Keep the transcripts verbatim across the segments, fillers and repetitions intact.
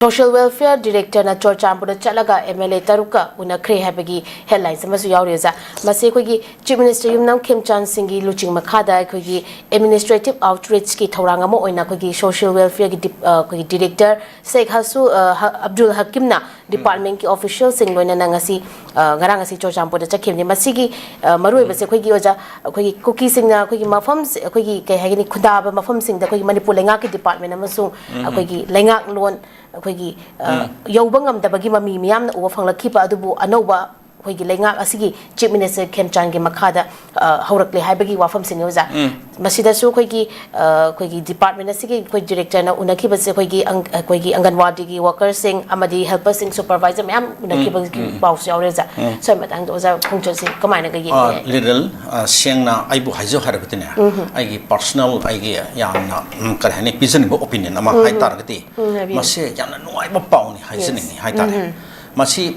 Social Welfare Directorꯅ ꯆꯨꯔꯆꯥꯟꯄꯨꯔꯗ ꯆꯠꯂꯒ M L A ꯇꯔꯨꯛꯀ ꯎꯅꯈ꯭ꯔꯦ ꯍꯥꯏꯕꯒꯤ headlines ꯑꯃꯁꯨ ꯌꯥꯎꯔꯤ ꯑꯣꯖꯥ꯫ ꯃꯁꯤ ꯑꯩꯈꯣꯏꯒꯤ Chief Minister ꯌꯨꯝꯅꯥꯝ ꯈꯦꯝꯆꯥꯟ ꯁꯤꯡꯒꯤ ꯂꯨꯆꯤꯡ ꯃꯈꯥꯗ ꯑꯩꯈꯣꯏꯒꯤ administrative outreachꯀꯤ ꯊꯧꯔꯥꯡ ꯑꯃ ꯑꯣꯏꯅ ꯑꯩꯈꯣꯏꯒꯤ social welfareꯒꯤ ꯗꯤꯞ-, ꯑ, ꯑꯩꯈꯣꯏꯒꯤ director ꯁꯦꯈ ꯍꯁꯨ-, ꯑ, ꯍ-, ꯑꯕꯗꯨꯜ ꯍꯀꯤꯝꯅ departmentꯀꯤ officialꯁꯤꯡ ꯂꯣꯏꯅꯅ ꯉꯁꯤ, ꯑ, ꯉꯔꯥꯡ ꯉꯁꯤ ꯆꯨꯔꯆꯥꯟꯄꯨꯔꯗ ꯆꯠꯈꯤꯕꯅꯤ꯫ ꯃꯁꯤꯒꯤ, ꯑ, ꯃꯔꯨꯑꯣꯏꯕꯁꯦ ꯑꯩꯈꯣꯏꯒꯤ ꯑꯣꯖꯥ, ꯑꯩꯈꯣꯏꯒꯤ ꯀꯨꯀꯤꯁꯤꯡꯅ ꯑꯩꯈꯣꯏꯒꯤ ꯃꯐꯝ, ꯑꯩꯈꯣꯏꯒꯤ ꯀꯩ ꯍꯥꯏꯒꯅꯤ, ꯈꯨꯟꯗꯥꯕ ꯃꯐꯝꯁꯤꯡꯗ ꯑꯩꯈꯣꯏꯒꯤ ꯃꯅꯤꯄꯨꯔ ꯂꯩꯉꯥꯛꯀꯤ department ꯑꯃꯁꯨꯡ ꯑꯩꯈꯣꯏꯒꯤ ꯂꯩꯉꯥꯛꯂꯣꯟ ꯑꯩꯈꯣꯏꯒꯤ, ꯑ, ꯎꯝ꯫ ꯌꯧꯕ ꯉꯝꯗꯕꯒꯤ ꯃꯃꯤ ꯃꯤꯌꯥꯝꯅ ꯎꯕ ꯐꯪꯂꯛꯈꯤꯕ ꯑꯗꯨꯕꯨ ꯑꯅꯧꯕ ꯑꯩꯈꯣꯏꯒꯤ ꯂꯩꯉꯥꯛ ꯑꯁꯤꯒꯤ Chief Minister ꯈꯦꯝꯆꯥꯟꯒꯤ ꯃꯈꯥꯗ, ꯑ, ꯍꯧꯔꯛꯂꯦ ꯍꯥꯏꯕꯒꯤ ꯋꯥꯐꯝꯁꯤꯡꯅꯤ ꯑꯣꯖꯥ꯫ ꯎꯝ꯫ ꯃꯁꯤꯗꯁꯨ ꯑꯩꯈꯣꯏꯒꯤ, ꯑ, ꯑꯩꯈꯣꯏꯒꯤ department ꯑꯁꯤꯒꯤ ꯑꯩꯈꯣꯏ directorꯅ ꯎꯅꯈꯤꯕꯁꯦ ꯑꯩꯈꯣꯏꯒꯤ ꯑꯪ-, ꯑꯩꯈꯣꯏꯒꯤ ꯑꯪꯒꯟꯋꯥꯗꯤꯒꯤ workerꯁꯤꯡ ꯑꯃꯗꯤ helperꯁꯤꯡ supervisorꯃꯌꯥꯝ ꯎꯅꯈꯤꯕꯒꯤ ꯎꯝ, ꯎꯝ꯫ ꯄꯥꯎꯁꯨ ꯌꯥꯎꯔꯦ ꯑꯣꯖꯥ꯫ ꯎꯝ꯫ ꯁ꯭ꯋꯥꯏ ꯃꯇꯥꯡꯗ ꯑꯣꯖꯥ ꯈꯣꯡꯆꯠꯁꯤ ꯀꯃꯥꯏꯅꯒ ꯑ, ꯌꯦꯡꯕꯤꯔꯦ? ꯂꯤꯔꯜ, ꯑ, ꯁꯦꯡꯅ ꯑꯩꯕꯨ ꯍꯥꯏꯖꯧ ꯍꯥꯏꯔꯕꯗꯤꯅꯦ, ꯎꯝ꯫ ꯑꯩꯒꯤ personal, ꯑꯩꯒꯤ ꯌꯥꯝꯅ, ꯎꯝ, ꯀꯔꯤ ꯍꯥꯏꯅꯤ, ꯄꯤꯖꯅꯤꯡꯕ opinion ꯑꯃ ꯎꯝ꯫ ꯍꯥꯏ ꯇꯥꯔꯒꯗꯤ, ꯎꯝ, ꯍꯥꯏꯕꯤꯌꯨ꯫ ꯃꯁꯤ ꯌꯥꯝꯅ ꯅꯨꯡꯉꯥꯏꯕ ꯄꯥꯎꯅꯤ ꯍꯥꯏꯖꯅꯤꯡꯉꯤ ꯍꯥꯏꯇꯥꯔꯦ꯫ ꯎꯝ꯫ ꯃꯁꯤ,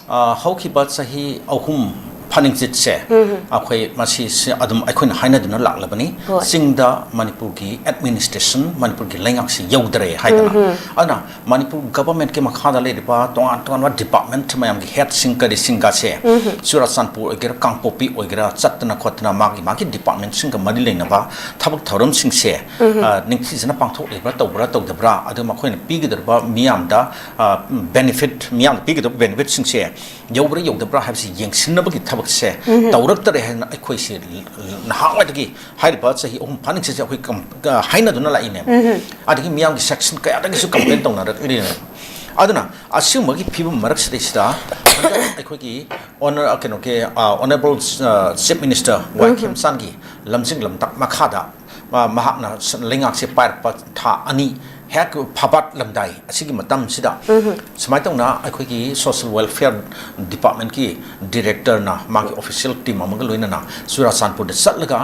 ꯑ, ꯍꯧꯈꯤꯕ ꯆꯍꯤ ꯑꯍꯨꯝ ꯐꯥꯅꯤꯡꯆꯤꯠꯁꯦ, ꯎꯝ꯫ ꯑꯩꯈꯣꯏ ꯃꯁꯤꯁꯦ ꯑꯗꯨꯝ ꯑꯩꯈꯣꯏꯅ ꯍꯥꯏꯅꯗꯨꯅ ꯂꯥꯛꯂꯕꯅꯤ꯫ ꯍꯣꯏ꯫ ꯆꯤꯡꯗ ꯃꯅꯤꯄꯨꯔꯒꯤ administration, ꯃꯅꯤꯄꯨꯔꯒꯤ ꯂꯩꯉꯥꯛꯁꯤ ꯌꯧꯗꯔꯦ ꯍꯥꯏꯗꯅ꯫ ꯎꯝ꯫ ꯑꯗꯨꯅ ꯃꯅꯤꯄꯨꯔ governmentꯀꯤ ꯃꯈꯥꯗ ꯂꯩꯔꯤꯕ ꯇꯣꯉꯥꯟ ꯇꯣꯉꯥꯟꯕ department ꯃꯌꯥꯝꯒꯤ headꯁꯤꯡ ꯀꯔꯤꯁꯤꯡꯒꯁꯦ ꯎꯝ꯫ ꯆꯨꯔꯥꯆꯥꯟꯄꯨꯔ ꯑꯣꯏꯒꯦꯔꯥ, ꯀꯥꯡꯄꯣꯛꯄꯤ ꯑꯣꯏꯒꯦꯔꯥ, ꯆꯠꯇꯅ ꯈꯣꯠꯇꯅ ꯃꯥꯒꯤ ꯃꯥꯒꯤ departmentꯁꯤꯡꯒ ꯃꯔꯤ ꯂꯩꯅꯕ ꯊꯕꯛ ꯊꯧꯔꯝꯁꯤꯡꯁꯦ, ꯎꯝ꯫ ꯑ, ꯅꯤꯡꯊꯤꯖꯅ ꯄꯥꯡꯊꯣꯛꯂꯤꯕ꯭ꯔꯥ, ꯇꯧꯕ꯭ꯔꯥ, ꯇꯧꯗꯕ꯭ꯔꯥ, ꯑꯗꯨ ꯃꯈꯣꯏꯅ ꯄꯤꯒꯗꯧꯔꯤꯕ ꯃꯤꯌꯥꯝꯗ, ꯑ, benefit, ꯃꯤꯌꯥꯝꯗ ꯄꯤꯒꯗꯧꯕ benefitꯁꯤꯡꯁꯦ ꯌꯧꯕ꯭ꯔꯥ ꯌꯧꯗꯕ꯭ꯔꯥ ꯍꯥꯏꯕꯁꯤ ꯌꯦꯡꯁꯤꯟꯅꯕꯒꯤ ꯊꯕꯛꯁꯦ ꯎꯝ꯫ ꯇꯧꯔꯛꯇꯔꯦ ꯍꯥꯏꯅ ꯑꯩꯈꯣꯏꯁꯦ ꯅꯍꯥꯟꯋꯥꯏꯗꯒꯤ ꯍꯥꯏꯔꯤꯕ ꯆꯍꯤ ꯑꯍꯨꯝ ꯐꯥꯅꯤꯡꯆꯤꯠꯁꯦ ꯑꯩꯈꯣꯏ ꯀꯝ-, ꯑ, ꯍꯥꯏꯅꯗꯨꯅ ꯂꯥꯛꯏꯅꯦꯕ꯫ ꯎꯝ꯫ ꯑꯗꯒꯤ ꯃꯤꯌꯥꯝꯒꯤ section ꯀꯌꯥꯗꯒꯤꯁꯨ complain ꯇꯧꯅꯔꯛꯂꯤꯅꯦꯕ꯫ ꯑꯗꯨꯅ ꯑꯁꯤꯒꯨꯝꯕꯒꯤ ꯐꯤꯕꯝ ꯃꯔꯛꯁꯤꯗꯩꯁꯤꯗ ꯍꯟꯗꯛ ꯑꯩꯈꯣꯏꯒꯤ honor-, ꯑ, ꯀꯩꯅꯣꯒꯤ, ꯑ, Honourable, ꯑ, Chief Minister ꯋꯥꯏ ꯎꯝ꯫ ꯈꯦꯝꯆꯥꯟꯒꯤ ꯂꯝꯖꯤꯡ ꯂꯝꯇꯥꯛ ꯃꯈꯥꯗ, ꯑ, ꯃꯍꯥꯛꯅ ꯁ-, ꯂꯩꯉꯥꯛꯁꯦ ꯄꯥꯏꯔꯛꯄ ꯊꯥ ꯑꯅꯤ ꯍꯦꯛ ꯐꯥꯕꯥꯠꯂꯝꯗꯥꯏ ꯑꯁꯤꯒꯤ ꯃꯇꯝꯁꯤꯗ ꯎꯝ꯫ ꯁꯨꯃꯥꯏꯅ ꯇꯧꯅ ꯑꯩꯈꯣꯏꯒꯤ social welfare departmentꯀꯤ directorꯅ ꯃꯥꯒꯤ official team ꯑꯃꯒ ꯂꯣꯏꯅꯅ ꯆꯨꯔꯥꯆꯥꯟꯄꯨꯔꯗ ꯆꯠꯂꯒ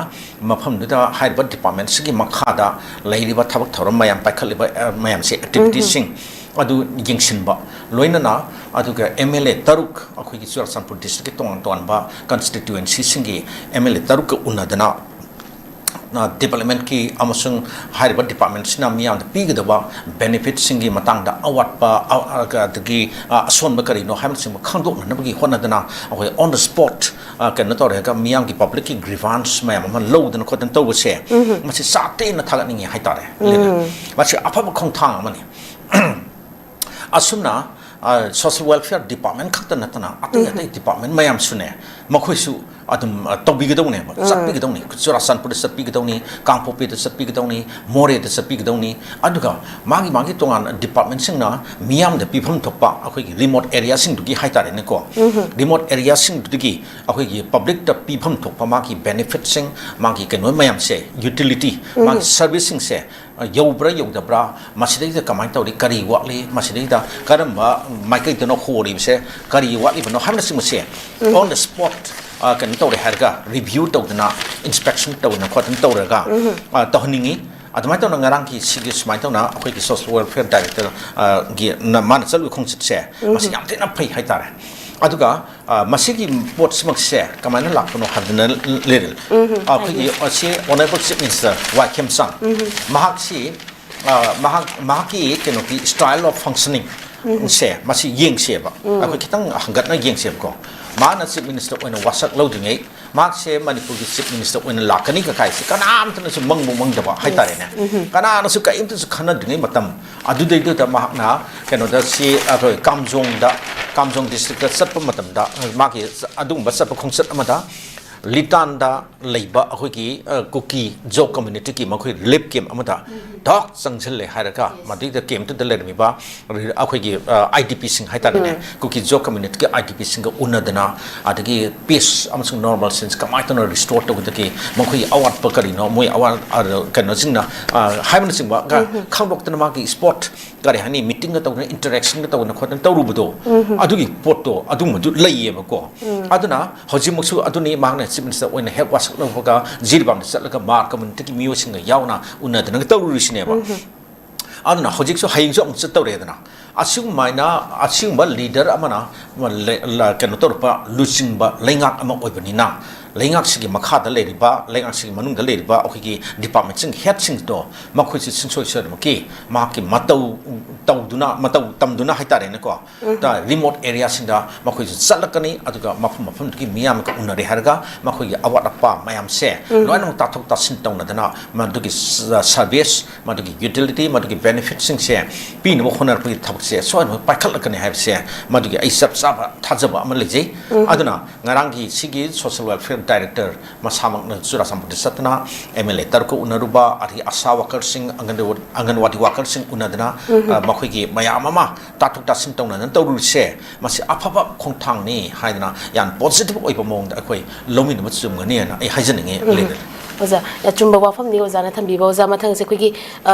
ꯃꯐꯝꯗꯨꯗ ꯍꯥꯏꯔꯤꯕ departmentꯁꯤꯒꯤ ꯃꯈꯥꯗ ꯂꯩꯔꯤꯕ ꯊꯕꯛ ꯊꯧꯔꯝ ꯃꯌꯥꯝ ꯄꯥꯏꯈꯠꯂꯤꯕ, ꯑ, ꯃꯌꯥꯝꯁꯦ, activitiesꯁꯤꯡ ꯑꯗꯨ ꯌꯦꯡꯁꯤꯟꯕ, ꯂꯣꯏꯅꯅ ꯑꯗꯨꯒ M L A ꯇꯔꯨꯛ ꯑꯩꯈꯣꯏꯒꯤ ꯆꯨꯔꯥꯆꯥꯟꯄꯨꯔ districtꯀꯤ ꯇꯣꯉꯥꯟ ꯇꯣꯉꯥꯟꯕ constituencyꯁꯤꯡꯒꯤ M L A ꯇꯔꯨꯛꯀ ꯎꯅꯗꯅ ꯗꯤꯕꯂꯞꯃꯦꯟꯠꯀꯤ ꯑꯃꯁꯨꯡ ꯍꯥꯏꯔꯤꯕ ꯗꯤꯄꯥꯔꯠꯃꯦꯟꯠꯁꯤꯅ ꯃꯤꯌꯥꯝꯗ ꯄꯤꯒꯗꯕ ꯕꯦꯅꯤꯐꯤꯠꯁꯤꯡꯒꯤ ꯃꯇꯥꯡꯗ ꯑꯋꯥꯠꯄ, ꯑ-, ꯑ-, ꯑꯗꯒꯤ, ꯑ, ꯑꯁꯣꯟꯕ ꯀꯔꯤꯅꯣ ꯍꯥꯏꯕꯅꯆꯤꯡꯕ ꯈꯪꯗꯣꯛꯅꯅꯕꯒꯤ ꯍꯣꯠꯅꯗꯅ ꯑꯩꯈꯣꯏ on the spot, ꯑ, ꯀꯩꯅꯣ ꯇꯧꯔꯦꯒ ꯃꯤꯌꯥꯝꯒꯤ ꯄꯕ꯭ꯂꯤꯛꯀꯤ ꯒ꯭ꯔꯤꯚꯥꯟꯁ ꯃꯌꯥꯝ ꯑꯃ ꯂꯧꯗꯅ ꯈꯣꯠꯇꯅ ꯇꯧꯕꯁꯦ, ꯃꯁꯤ ꯆꯥꯛ ꯇꯦꯟꯅ ꯊꯥꯒꯠꯅꯤꯡꯉꯤ ꯍꯥꯏꯇꯥꯔꯦ, ꯂꯤꯂꯥ꯫ ꯃꯁꯤ ꯑꯐꯕ ꯈꯣꯡꯊꯥꯡ ꯑꯃꯅꯤ꯫ ꯑꯁꯨꯝꯅ, ꯑ, social welfare department ꯈꯛꯇ ꯅꯠꯇꯅ ꯑꯇꯩ ꯑꯇꯩ ꯗꯤꯄꯥꯔꯠꯃꯦꯟ ꯃꯌꯥꯝꯁꯨꯅꯦ, ꯃꯈꯣꯏꯁꯨ ꯑꯗꯨꯝ, ꯑ, ꯇꯧꯕꯤꯒꯗꯧꯅꯦꯕ, ꯆꯠꯄꯤꯒꯗꯧꯅꯤ꯫ ꯆꯨꯔꯥꯆꯥꯟꯄꯨꯔꯗ ꯆꯠꯄꯤꯒꯗꯧꯅꯤ, ꯀꯥꯡꯄꯣꯛꯄꯤꯗ ꯆꯠꯄꯤꯒꯗꯧꯅꯤ, ꯃꯣꯔꯦꯗ ꯆꯠꯄꯤꯒꯗꯧꯅꯤ꯫ ꯑꯗꯨꯒ ꯃꯥꯒꯤ ꯃꯥꯒꯤ ꯇꯣꯉꯥꯟꯅ ꯗꯤꯄꯥꯔꯠꯃꯦꯟꯁꯤꯡꯅ ꯃꯤꯌꯥꯝꯗ ꯄꯤꯐꯝ ꯊꯣꯛꯄ ꯑꯩꯈꯣꯏꯒꯤ ꯔꯤꯃꯣꯠ ꯑꯦꯔꯤꯌꯥꯁꯤꯡꯗꯨꯒꯤ ꯍꯥꯏꯇꯥꯔꯦꯅꯦꯀꯣ, ꯔꯤꯃꯣꯠ ꯑꯦꯔꯤꯌꯥꯁꯤꯡꯗꯨꯗꯒꯤ ꯑꯩꯈꯣꯏꯒꯤ ꯄꯕ꯭ꯂꯤꯛꯇ ꯄꯤꯐꯝ ꯊꯣꯛꯄ ꯃꯥꯒꯤ ꯕꯦꯅꯤꯐꯤꯠꯁꯤꯡ, ꯃꯥꯒꯤ ꯀꯩꯅꯣ ꯃꯌꯥꯝꯁꯦ, ꯌꯨꯇꯤꯂꯤꯇꯤ, ꯃꯥꯒꯤ ꯁꯔꯚꯤꯁꯁꯤꯡꯁꯦ, ꯑ, ꯌꯧꯕ꯭ꯔꯥ ꯌꯧꯗꯕ꯭ꯔꯥ, ꯃꯁꯤꯗꯩꯗ ꯀꯃꯥꯏꯅ ꯇꯧꯔꯤ, ꯀꯔꯤ ꯋꯥꯠꯂꯤ, ꯃꯁꯤꯗꯩꯗ ꯀꯔꯝꯕ ꯃꯥꯏꯀꯩꯗꯅꯣ ꯍꯣꯔꯤꯕꯁꯦ, ꯀꯔꯤ ꯋꯥꯠꯂꯤꯕꯅꯣ ꯍꯥꯏꯕꯅꯆꯤꯡꯕꯁꯦ on the spot, ꯑ, ꯀꯩꯅꯣ ꯇꯧꯔꯦ ꯍꯥꯏꯔꯒ, ꯔꯤꯚ꯭ꯌꯨ ꯇꯧꯗꯅ, ꯏꯟꯁꯄꯦꯛꯁꯟ ꯇꯧꯗꯅ ꯈꯣꯠꯇꯅ ꯇꯧꯔꯒ, ꯑ, ꯇꯧꯍꯟꯅꯤꯡꯉꯤ꯫ ꯑꯗꯨꯃꯥꯏꯅ ꯇꯧꯅ ꯉꯔꯥꯡꯒꯤ ꯁꯤꯒꯤ ꯁꯨꯃꯥꯏꯅ ꯇꯧꯅ ꯑꯩꯈꯣꯏꯒꯤ social welfare director, ꯑ, ꯒꯤ ꯅ-, ꯃꯥꯅ ꯆꯠꯂꯨꯕ ꯈꯣꯡꯆꯠꯁꯦ, ꯃꯁꯤ ꯌꯥꯝ ꯊꯤꯅ ꯐꯩ ꯍꯥꯏꯇꯥꯔꯦ꯫ ꯑꯗꯨꯒ, ꯑ, ꯃꯁꯤꯒꯤ ꯄꯣꯠꯁꯤꯃꯛꯁꯦ ꯀꯃꯥꯏꯅ ꯂꯥꯛꯄꯅꯣ ꯍꯥꯏꯕꯗꯅ ꯂꯩꯔꯦ꯫ ꯑꯩꯈꯣꯏꯒꯤ ꯑꯁꯤ Honourable Chief Minister ꯋꯥꯏ ꯈꯦꯝꯆꯥꯟ, ꯃꯍꯥꯛꯁꯤ, ꯑ, ꯃꯍꯥꯛ, ꯃꯍꯥꯛꯀꯤ ꯀꯩꯅꯣꯒꯤ style of functioning ꯁꯦ ꯃꯁꯤ ꯌꯦꯡꯁꯦꯕ꯫ ꯑꯩꯈꯣꯏ ꯈꯤꯇꯪ ꯍꯪꯒꯠꯅ ꯌꯦꯡꯁꯦꯕꯀꯣ꯫ ꯃꯥꯅ Chief Minister ꯑꯣꯏꯅ ꯋꯥꯁꯛ ꯂꯧꯗ꯭ꯔꯤꯉꯩ, ꯃꯍꯥꯛꯁꯦ ꯃꯅꯤꯄꯨꯔꯒꯤ Chief Minister ꯑꯣꯏꯅ ꯂꯥꯛꯀꯅꯤ ꯀꯀꯥꯏꯁꯦ ꯀꯅꯥꯝꯇꯅꯁꯨ ꯃꯪꯕꯨ ꯃꯪꯗꯕ ꯍꯥꯏꯇꯥꯔꯦꯅꯦ꯫ ꯀꯅꯥꯅꯁꯨ ꯀꯔꯤꯝꯇꯁꯨ ꯈꯟꯅꯗ꯭ꯔꯤꯉꯩ ꯃꯇꯝ ꯑꯗꯨꯗꯩꯗꯨꯗ ꯃꯍꯥꯛꯅ ꯀꯩꯅꯣꯗ ꯁꯤ ꯑꯩꯈꯣꯏ ꯀꯥꯝꯖꯣꯡꯗ, ꯀꯥꯝꯖꯣꯡ district ꯇ ꯆꯠꯄ ꯃꯇꯝꯗ, ꯃꯥꯒꯤ ꯑꯗꯨꯒꯨꯝꯕ ꯆꯠꯄ ꯈꯣꯡꯆꯠ ꯑꯃꯗ ꯂꯤꯇꯥꯟꯗ ꯂꯩꯕ ꯑꯩꯈꯣꯏꯒꯤ, ꯑ, ꯀꯨꯀꯤ ꯖꯣ community ꯒꯤ ꯃꯈꯣꯏ relief camp ꯑꯃꯗ ꯊꯣꯛ ꯆꯪꯁꯤꯜꯂꯦ ꯍꯥꯏꯔꯒ, ꯃꯗꯨꯏꯗ camp ꯇꯨꯗ ꯂꯩꯔꯝꯃꯤꯕ ꯑꯩꯈꯣꯏꯒꯤ, ꯑ, I D P ꯁꯤꯡ ꯍꯥꯏꯇꯥꯔꯦꯅꯦ, ꯀꯨꯀꯤ ꯖꯣ community ꯒꯤ I D P ꯁꯤꯡꯒ ꯎꯅꯗꯅ, ꯑꯗꯒꯤ peace ꯑꯃꯁꯨꯡ normalcy ꯁꯦ ꯀꯃꯥꯏꯅ ꯇꯧꯅ restore ꯇꯧꯒꯗꯒꯦ, ꯃꯈꯣꯏꯒꯤ ꯑꯋꯥꯠꯄ ꯀꯔꯤꯅꯣ, ꯃꯣꯏ ꯑꯋꯥ-, ꯑ, ꯀꯩꯅꯣꯁꯤꯡꯅ, ꯑ, ꯍꯥꯏꯕꯅꯆꯤꯡꯕ ꯈꯪꯗꯣꯛꯇꯅ ꯃꯥꯒꯤ spot ꯀꯔꯤ ꯍꯥꯏꯅꯤ, meeting ꯒ ꯇꯧꯗꯅ, interaction ꯒ ꯇꯧꯗꯅ ꯈꯣꯠꯇꯅ ꯇꯧꯔꯨꯕꯗꯣ, ꯑꯗꯨꯒꯤ ꯄꯣꯠꯇꯣ ꯑꯗꯨꯝꯕꯗꯨ ꯂꯩꯌꯦꯕꯀꯣ꯫ ꯑꯗꯨꯅ ꯍꯧꯖꯤꯛꯃꯛꯁꯨ ꯑꯗꯨꯅꯤ ꯃꯍꯥꯛꯅ Chief Minister ꯑꯣꯏꯅ ꯍꯦꯛ ꯋꯥꯁꯛ ꯂꯧꯕꯒ ꯖꯤꯔꯤꯕꯥꯝꯗ ꯆꯠꯂꯒ ꯃꯥ community ꯒꯤ ꯃꯤꯑꯣꯏꯁꯤꯡꯒ ꯌꯥꯎꯅ ꯎꯅꯗꯅ ꯇꯧꯔꯨꯔꯤꯁꯤꯅꯦꯕ꯫ ꯑꯗꯨꯅ ꯍꯧꯖꯤꯛꯁꯨ, ꯍꯌꯦꯡꯁꯨ ꯑꯃꯨꯛ ꯆꯠꯇꯧꯔꯦꯗꯅ, ꯑꯁꯤꯒꯨꯝꯃꯥꯏꯅ ꯑꯁꯤꯒꯨꯝꯕ ꯂꯤꯗꯔ ꯑꯃꯅ ꯂꯩ- ꯂ- ꯀꯩꯅꯣ ꯇꯧꯔꯛꯄ ꯂꯨꯆꯤꯡꯕ ꯂꯩꯉꯥꯛ ꯑꯃ ꯑꯣꯏꯕꯅꯤꯅ, ꯂꯩꯉꯥꯛꯁꯤꯒꯤ ꯃꯈꯥꯗ ꯂꯩꯔꯤꯕ, ꯂꯩꯉꯥꯛꯁꯤꯒꯤ ꯃꯅꯨꯡꯗ ꯂꯩꯔꯤꯕ ꯑꯩꯈꯣꯏꯒꯤ ꯗꯤꯄꯥꯔꯠꯃꯦꯟꯁꯤꯡ ꯍꯦꯗꯁꯤꯡꯗꯣ, ꯃꯈꯣꯏꯁꯤ ꯁꯨꯡꯁꯣꯏ ꯁꯣꯏꯗꯅꯃꯛꯀꯤ ꯃꯍꯥꯛꯀꯤ ꯃꯇꯧ ꯇꯧꯗꯨꯅ, ꯃꯇꯧ ꯇꯝꯗꯨꯅ ꯍꯥꯏꯇꯥꯔꯦꯅꯦꯀꯣ, ꯔꯤꯃꯣꯠ ꯑꯦꯔꯤꯌꯥꯁꯤꯡꯗ ꯃꯈꯣꯏꯁꯨ ꯆꯠꯂꯛꯀꯅꯤ꯫ ꯑꯗꯨꯒ ꯃꯐꯝ ꯃꯐꯝꯗꯨꯒꯤ ꯃꯤꯌꯥꯝꯒ ꯎꯅꯔꯦ ꯍꯥꯏꯔꯒ ꯃꯈꯣꯏꯒꯤ ꯑꯋꯥꯠ ꯑꯄꯥ ꯃꯌꯥꯝꯁꯦ ꯂꯣꯏꯅꯃꯛ ꯇꯥꯊꯣꯛ ꯇꯥꯁꯤꯟ ꯇꯧꯅꯗꯅ, ꯃꯗꯨꯒꯤ ꯁ- ꯁꯔꯚꯤꯁ, ꯃꯗꯨꯒꯤ ꯌꯨꯇꯤꯂꯤꯇꯤ, ꯃꯗꯨꯒꯤ ꯕꯦꯅꯤꯐꯤꯠꯁꯤꯡꯁꯦ ꯄꯤꯅꯕ ꯍꯣꯠꯅꯔꯛꯄꯒꯤ ꯊꯕꯛꯁꯦ ꯁꯣꯏꯗꯅ ꯄꯥꯏꯈꯠꯂꯛꯀꯅꯤ ꯍꯥꯏꯕꯁꯦ ꯃꯗꯨꯒꯤ ꯑꯩ ꯆꯞ ꯆꯥꯕ ꯊꯥꯖꯕ ꯑꯃ ꯂꯩꯖꯩ꯫ ꯑꯗꯨꯅ ꯉꯔꯥꯡꯒꯤ ꯁꯤꯒꯤ ꯁꯣꯁꯦꯜ ꯋꯦꯜꯐꯤꯌꯔ ꯗꯥꯏꯔꯦꯛꯇꯔ ꯃꯁꯥꯃꯛꯅ ꯆꯨꯔꯥꯆꯥꯟꯄꯨꯔꯗ ꯆꯠꯇꯅ ꯑꯦꯝ ꯑꯦꯜ ꯑꯦ ꯇꯔꯨꯛꯀ ꯎꯅꯔꯨꯕ, ꯑꯗꯒꯤ ꯑꯁꯥ ꯋꯥꯀꯔꯁꯤꯡ, ꯑꯪꯒꯟꯋꯥ- ꯑꯪꯒꯟꯋꯥꯗꯤ ꯋꯥꯀꯔꯁꯤꯡ ꯎꯅꯗꯅ, ꯑ, ꯃꯈꯣꯏꯒꯤ ꯃꯌꯥꯝ ꯑꯃ ꯇꯥꯊꯣꯛ ꯇꯥꯁꯤꯟ ꯇꯧꯅꯗꯅ ꯇꯧꯔꯨꯔꯤꯁꯦ, ꯃꯁꯤ ꯑꯐꯕ ꯈꯣꯡꯊꯥꯡꯅꯤ ꯍꯥꯏꯗꯅ ꯌꯥꯝ ꯄꯣꯖꯤꯇꯤꯚ ꯑꯣꯏꯕ ꯃꯑꯣꯡꯗ ꯑꯩꯈꯣꯏ ꯂꯧꯃꯤꯟꯅꯕ ꯆꯨꯝꯒꯅꯤ ꯍꯥꯏꯅ ꯑꯩ ꯍꯥꯏꯖꯅꯤꯡꯉꯤ꯫ ꯎꯝ꯫ ꯂꯤꯗꯔ꯫ ꯑꯣꯖꯥ, ꯑꯆꯨꯝꯕ ꯋꯥꯐꯝꯅꯤ ꯑꯣꯖꯥꯅ ꯊꯝꯕꯤꯕ꯫ ꯑꯣꯖꯥ, ꯃꯊꯪꯁꯦ ꯑꯩꯈꯣꯏꯒꯤ, ꯑ,